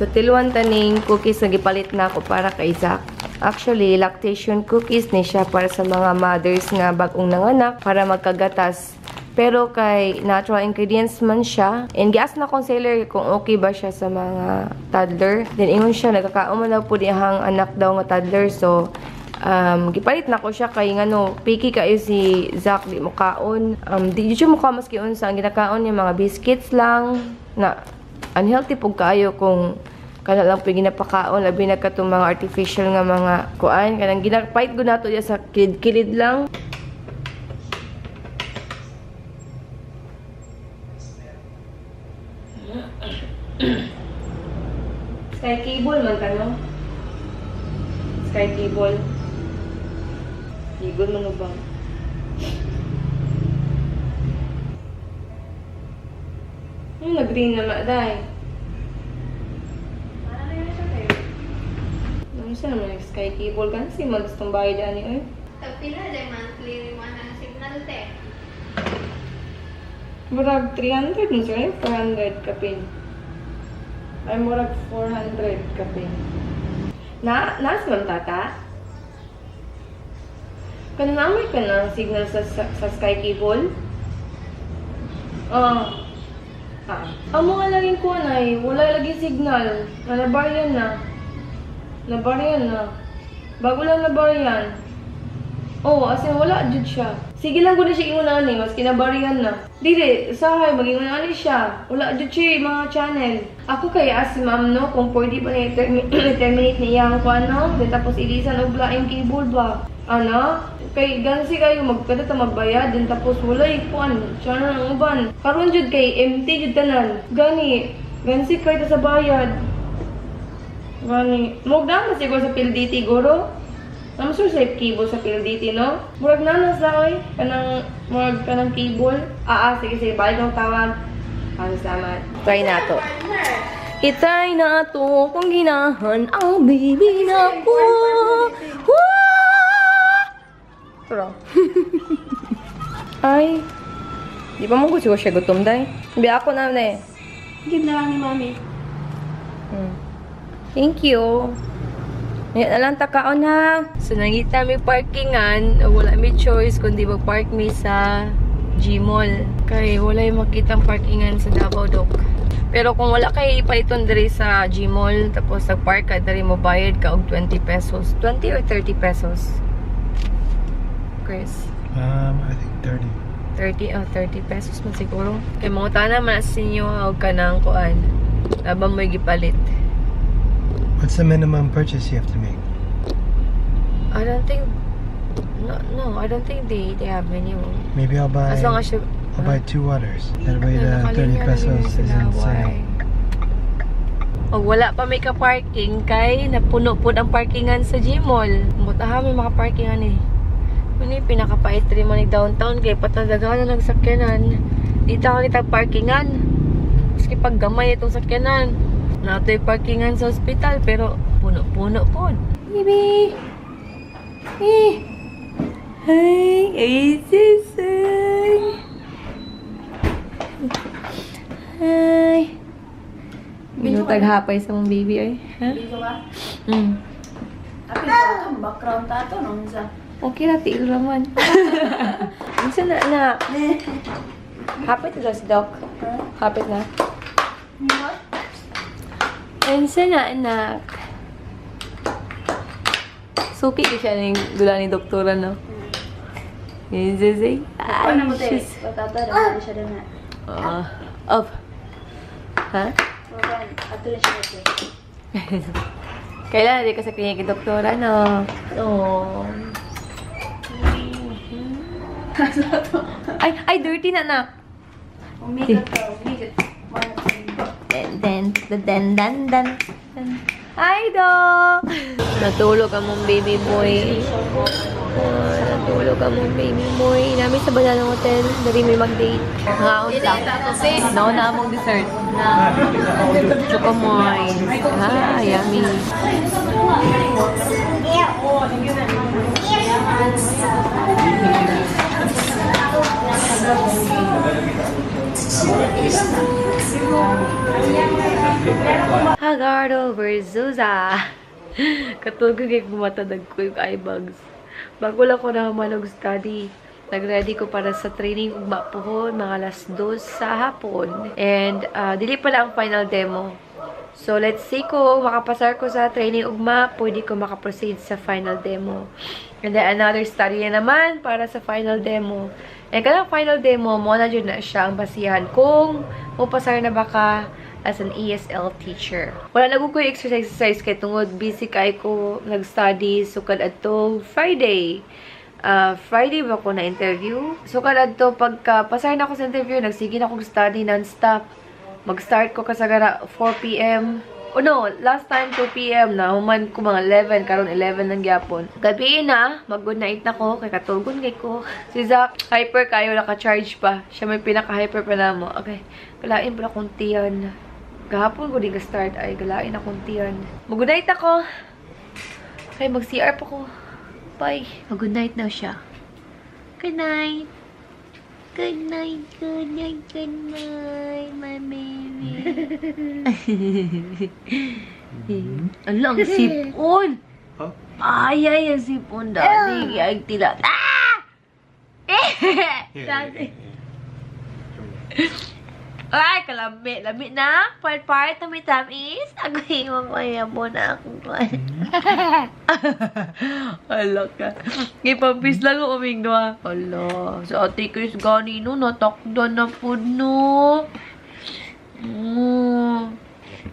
So tilwan taning cookies nga gipalit na ako para kay Zach. Actually, lactation cookies ni siya para sa mga mothers nga bagong nanganak para magkagatas. Pero kay natural ingredients man siya. And gias na akong seller kung okay ba siya sa mga toddler. Then ingon siya, nagkakaon man daw po dihang anak daw nga toddler. So, gipalit na ko siya kay ngano, picky kayo si Zach, di mo kaon. Di jud siya mo kaon maski unsa. Ang ginakaon niya mga biscuits lang na unhealthy pug kaayo kung kana lang po ginapakaon, labi na katong mga artificial nga mga kuan kanang ginapait gud nato diya sa kilid-kilid lang. Sky cable man kano? Sky cable. Ligod man ba? Ano nag-green na ma, day? Ano siya naman yung sky cable? Kasi magustong bayad ani oy. Pila de monthly mo ang signal te. Murag 300 mo sir, 400 kapin. Ay murag 400 kapin. Na nas man tata? Kanamay ka na signal sa sky cable? Ah. Ah. Ang mga laging kuan ay wala lagi signal. Nabaryan na. Nabaryan na. Bago lang nabaryan. Oh, as in wala jud siya. Sige lang gud siya ingon ani, maski nabaryan na. Dili, usahay magingon ani siya. Wala jud siya mga channel. Ako kay as si ma'am no, kung pwede pa ni terminate niya ang kuan no, then tapos ilisan og laing cable ba. Ano? Kay gansi kayo magkada ta magbayad then tapos walay kuan, channel ang uban. Karon jud kay empty jud tanan. Gani, gansi kay ta sa bayad. Gani, mo na siguro sa PLDT guro. I'm sure sa cable sa PLDT, no? Murag na sa oy. Kanang, murag kanang cable. Sige, sige. Balik ang tawag. Salamat. Try na to. I-try na to kung ginahan ang baby na ko. Tara. Ay. Di pa mo gusto ko siya gutom, day. Biya ako na eh. Give na lang ni mami. Thank you. Yan na lang takaon ha. So nangita mi parkingan, wala mi choice kundi mag-park mi sa G-Mall. Kay wala yung makitang parkingan sa Davao Doc. Pero kung wala kay ipaliton diri sa G-Mall, tapos nag-park ka diri mo bayad ka og 20 pesos. 20 or 30 pesos? Chris? I think 30. 30, oh, 30 pesos man siguro. Kay mangutana man sa inyo og kanang kuan. Naba mo'y gipalit. What's the minimum purchase you have to make? I don't think, no, I don't think they have minimum. Maybe I'll buy. As long as you, I'll buy 2 waters. That way the 30 pesos is insane. Og wala pa may ka-parking kay napuno pud ang parkingan sa G-Mall. Mutaha may maka-parkingan eh. Ano yung pinakapait rin mo ni downtown kay patandagahan na nagsakyanan. Dito ka kita parkingan. Maski pag gamay itong sakyanan. Nato'y parkingan sa ospital pero puno-puno po. Baby! Eh! Hi! Ay, sis! Hi! Hi! Taghapay sa mong baby ay. Ha? Dito ba? Mm. Apil pa itong background tato nung sa. Okay na, tiil raman. Unsa na, anak? Hapit na si Doc. Hapit na. What? Unsa na, anak? Suki ko siya ng dula ni doktora, no? Yun siya. Ano mo tayo? Patata na siya na. Up. Ha? Ato na siya ito. Kailan di ka sa klinik ni doktora, no? Oh. Ay, ay, dirty na, anak. Umigot ka, umigot. Den, den, den, den, den, den. Hi, Doc! Natulog ang mong baby boy. Oh, natulog ang mong baby boy. Namin sa Banana Hotel. Dali may mag-date. Ngaon lang. No, na among dessert. Chocomoy. Ah, yummy. Hagar, Ricardo Verzosa. Katulog kay bumatad ko yung eye bags. Bago lang ko na mag-study. Nag-ready ko para sa training ugma pohon, mga 2:00 sa hapon. And dili pala ang final demo. So, let's see kung makapasar ko sa training ugma, pwede ko makaproceed sa final demo. And then, another study na naman para sa final demo. And kanang final demo, mo na dyan na siya ang basihan kung mupasar na ba ka as an ESL teacher. Wala na ko yung exercise kay tungod busy kay ko nag-study. So, kadto Friday. Friday ba ko na interview? So, kadto pagka pasar na ako sa interview, nagsige na akong study non-stop. Mag-start ko kasagara 4 p.m. Oh no, last time 2 p.m. na. Human ko mga 11, karon 11 ng gyapon. Gabi na, mag-good night na ko, kay katugon kay ko. Si Zach, hyper kayo, naka-charge pa. Siya may pinaka-hyper pa na mo. Okay, galain pala akong tiyan. Gahapon ko din ka-start ay galain akong tiyan. Mag-good night ako. Okay, mag-CR pa ko. Bye. Mag-good night na siya. Good night. Good night, good night, good night, my baby. Ala, ang sipon. Huh? Ay, ay, ang sipon, daddy. Ay, tila. Ah! Daddy. Ay, kalami. Lami na. Part-part, tamis-tamis. Agoy, mamaya mo na akong kuwan. Hala ka. Gipapis lang ako uming doha. Hala. Sa Ate Chris gani no, natakda na po no.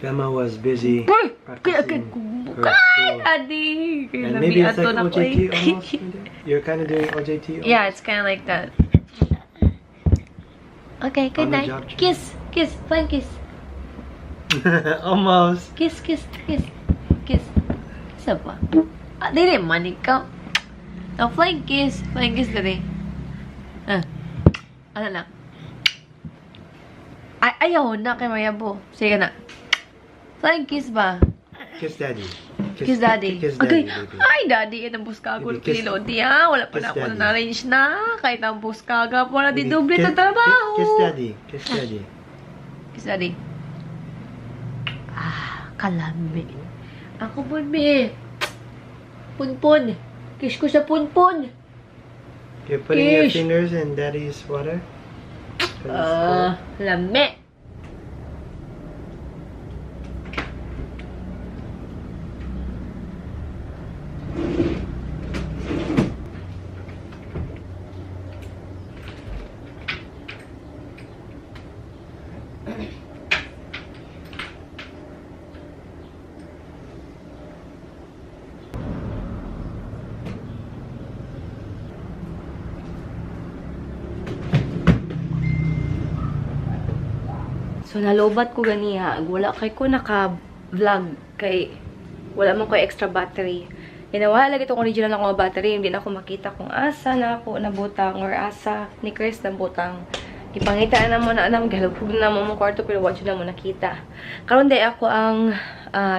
Bema was busy Uy! Kaya practicing agad her Ay, school. Daddy! Kaya And maybe it's lami like ato na ko OJT eh. almost. Kinda. You're kind of doing OJT almost? Yeah, it's kind of like that. Okay, good On the night. job training. Kiss, kiss, flying kiss. Almost. Kiss, kiss, kiss, kiss. Kiss pa. Ah, dili man ikaw. Oh, flying kiss. Flying kiss dali. Ah. Ano lang? Ay, ayaw na kay Mayabo. Sige na. Flying kiss ba? Kiss daddy. Kiss daddy. Kiss Okay. daddy, baby. Ay, daddy. Yan ang buskago. Baby, kiss- Pinilodi, ha? Wala pa kiss na ako daddy. na-arrange na. Kahit ang buskaga. Wala di Baby, doble sa trabaho. kiss daddy. Kiss daddy. Kiss daddy. Ah, kalami. Ako po, be. Punpun. Kiss ko sa punpun. You're putting your Kiss. fingers in daddy's water? 'Cause it's Ah, cold. lami. So, nalobat ko ganiha. Wala kay ko naka-vlog. Kay, wala man ko extra battery. Inawala lagi itong original akong battery. Hindi na ako makita kung asa na ako nabutang or asa ni Chris nabutang. Ipangita na mo na anam. Galubog na mo mong kwarto pero wala na mo nakita. Karon day ako ang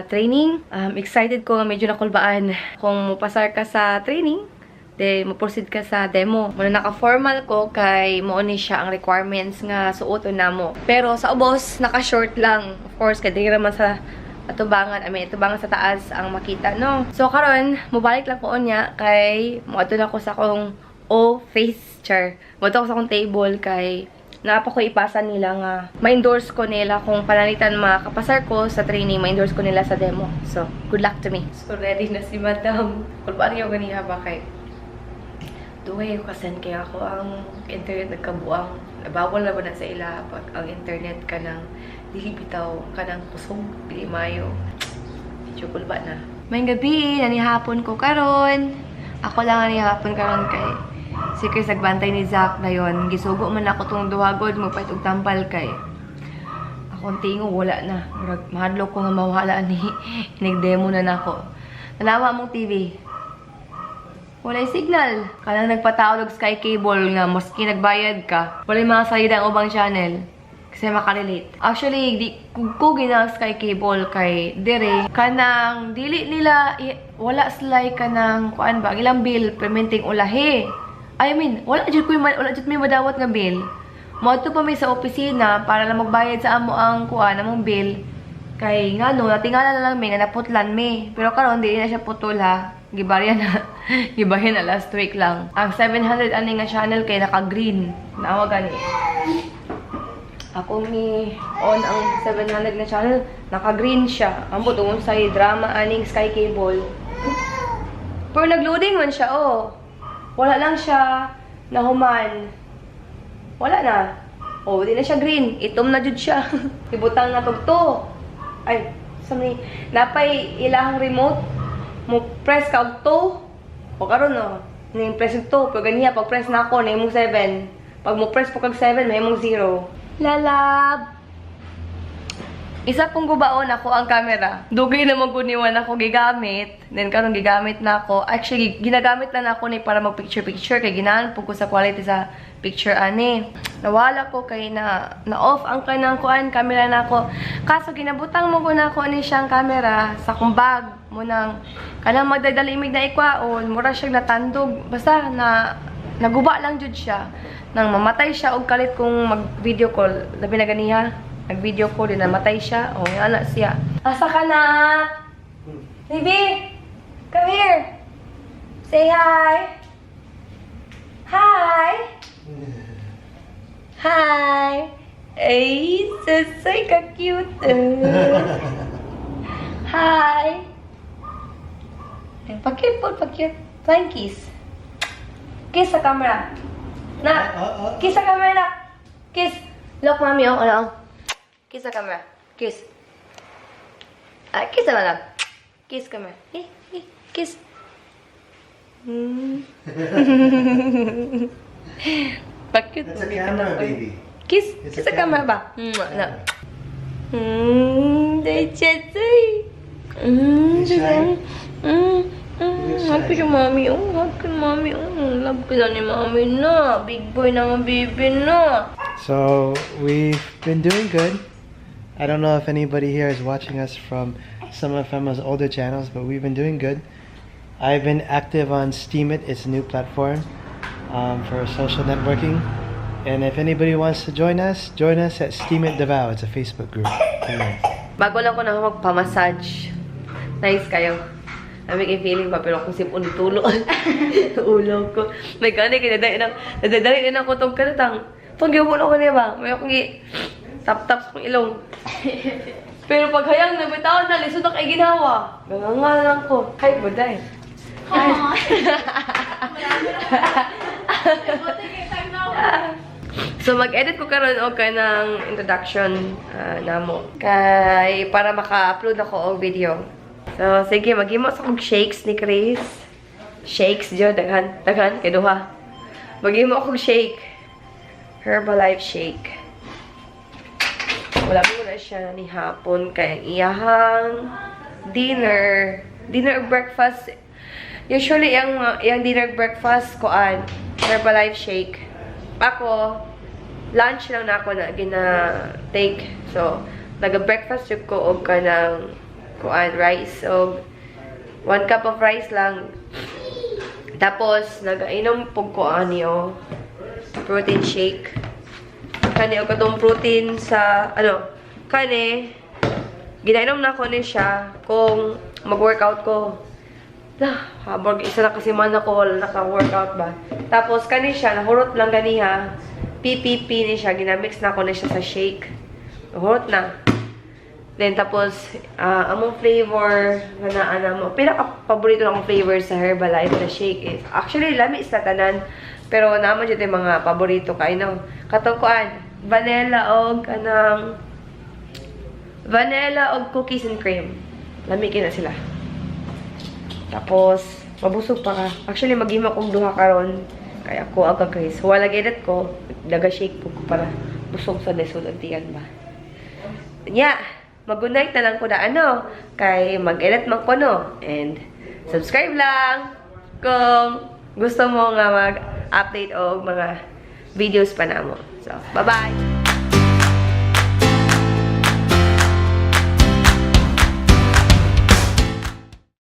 training. Excited ko nga medyo nakulbaan. Kung mupasar ka sa training, de mo-proceed ka sa demo. Muna naka-formal ko kay mo ni siya ang requirements nga suoton namo. Pero sa ubos naka-short lang. Of course kay diri man sa atubangan, I mean, atubangan sa taas ang makita, no. So karon mobalik lang ko unya kay moadto na ko sa akong office chair. Moadto ko sa akong table kay naa pa ko ipasa nila nga ma-endorse ko nila kung panalitan makapasar ko sa training, ma-endorse ko nila sa demo. So, good luck to me. So, ready na si madam. Kulbaan niyo ganiha ba kay duhay ko kasen kaya ako ang internet nagkabuang. Bawal na ba na sa ila pag ang internet ka ng dili bitaw, ka ng kusog, dili mayo. Medyo kulba na. May gabi, nanihapon ko karon. Ako lang nanihapon karon kay si Chris nagbantay ni Zach na yon. Gisugo man ako tong duwagod, magpait og tambal kay akong tingo wala na. Murag mahadlok ko nga mawala ni nigdemo na nako. Tanawa mong TV. Walay signal. Kanang nagpatawag og Sky Cable nga maski nagbayad ka, walay mga salida ang ubang channel. Kasi makarelate. Actually, di ko ginang Sky Cable kay dire kanang dili nila wala sila kanang kuan ba ang ilang bill perminting ulahi. I mean, wala jud koy wala jud may madawat nga bill. Moadto pa mi sa opisina para lang magbayad sa amo ang kuan among bill. Kay nga no, natingala na lang mi nga naputlan mi. Pero karon dili na siya putol ha. Gibarya na. Gibarya na last week lang. Ang 700 ani nga channel kay naka-green. Naawa gani. Ako mi on ang 700 na channel, naka-green siya. Ambot tungod sa drama aning Sky Cable. Pero nag-loading man siya, oh. Wala lang siya nahuman. Wala na. Oh, di na siya green. Itom na jud siya. Ibutang na tugto. Ay, sa ni napay ilahang remote. Mo press ka og 2. O karon no. Ning press og 2, pero ganiya pag press na ako na imong 7. Pag mo press po kag 7, may imong 0. Lalab. Isa pong gubaon ako ang camera. Dugay na maguniwan ako gigamit. Then karon gigamit na ako. Actually, ginagamit na ako ni para mag picture picture kay ginahan po ko sa quality sa picture ani. Nawala ko kay na na off ang kanang kuan camera na ako. Kaso ginabutang mo ko na ako ani siyang camera sa akong bag mo nang kanang magdadala imig na ikwaon, mura siyang natandog. Basta na naguba lang jud siya. Nang mamatay siya og kalit kung mag video call. Labi na ganiha. Nag-video call din namatay siya. O, nga na siya. Asa ka na? Baby! Come here! Say hi! Hi! Hi! Ay, sasay ka cute. Hi! Ay, pa-cute po, pa-cute. Flying kiss. Kiss sa camera. Na! Kiss sa camera, na! Kiss! Look, Mommy, oh, ano? Kiss sa camera. Kiss. Ah, kiss naman lang. Kiss camera. Eh, eh, kiss. Pa-cute. That's a camera, baby. Kiss. It's Kiss a sa camera ba? Na. Day. You shy? You Hug ko shy. siya, Mommy. Oh, hug ko, Mommy. Oh, love ko na ni Mommy na. Big boy na nga, baby na. So we've been doing good. I don't know if anybody here is watching us from some of Fema's older channels, but we've been doing good. I've been active on Steemit. It's a new platform for social networking. And if anybody wants to join us at Steemit Davao. It's a Facebook group. Anyway. Bago lang ko na magpamassage. Nice kayo. Namin kay feeling pa, pero kung sipon tulo. Ulo ko. May gani, kinadali na, nadadali na ako itong kanatang. Pag-iwan ako niya ba? May akong tap-tap sa akong ilong. Pero pag hayang nabitawan na, lisod na kay ginawa. Gangan nga lang ko. Hi, buday. Come on. Take time now. So mag-edit ko karon og kanang introduction namo kay para maka-upload ako og video. So sige, maghimo sa kog shakes ni Chris. Shakes jud daghan, daghan kay duha. Maghimo akong shake. Herbalife shake. Wala mo na siya ni hapon kay ang iyahang dinner, dinner or breakfast. Usually ang dinner breakfast kuan Herbalife shake. Ako lunch lang na ako na gina-take. So, naga-breakfast jud ko og kanang kuan rice og 1 cup of rice lang. Tapos nagainom pug ko ani oh, protein shake. Kani og katong protein sa ano kani ginainom na ko ni siya kung mag-workout ko. Lah, habog isa na kasi man ako wala naka-workout ba. Tapos kani siya nahurot lang ganiha. PPP ni siya ginamix na ko ni siya sa shake. Nahurot na. Then tapos among flavor nga naa na mo. Pinaka paborito akong flavor sa Herbalife na shake is actually lami sa tanan pero naman jud yung mga paborito kay no. Katong kuan, vanilla og kanang vanilla og cookies and cream. Lami kay na sila. Tapos mabusog pa ka. Actually maghimo kog duha karon kay ako ang Chris. Wala edit ko, naga-shake po ko para busog sa lisod ang tiyan ba. Nya, mag-good night na lang ko na ano, kay mag-edit man ko no. And subscribe lang kung gusto mo nga mag-update og mga videos pa namo. So, bye-bye!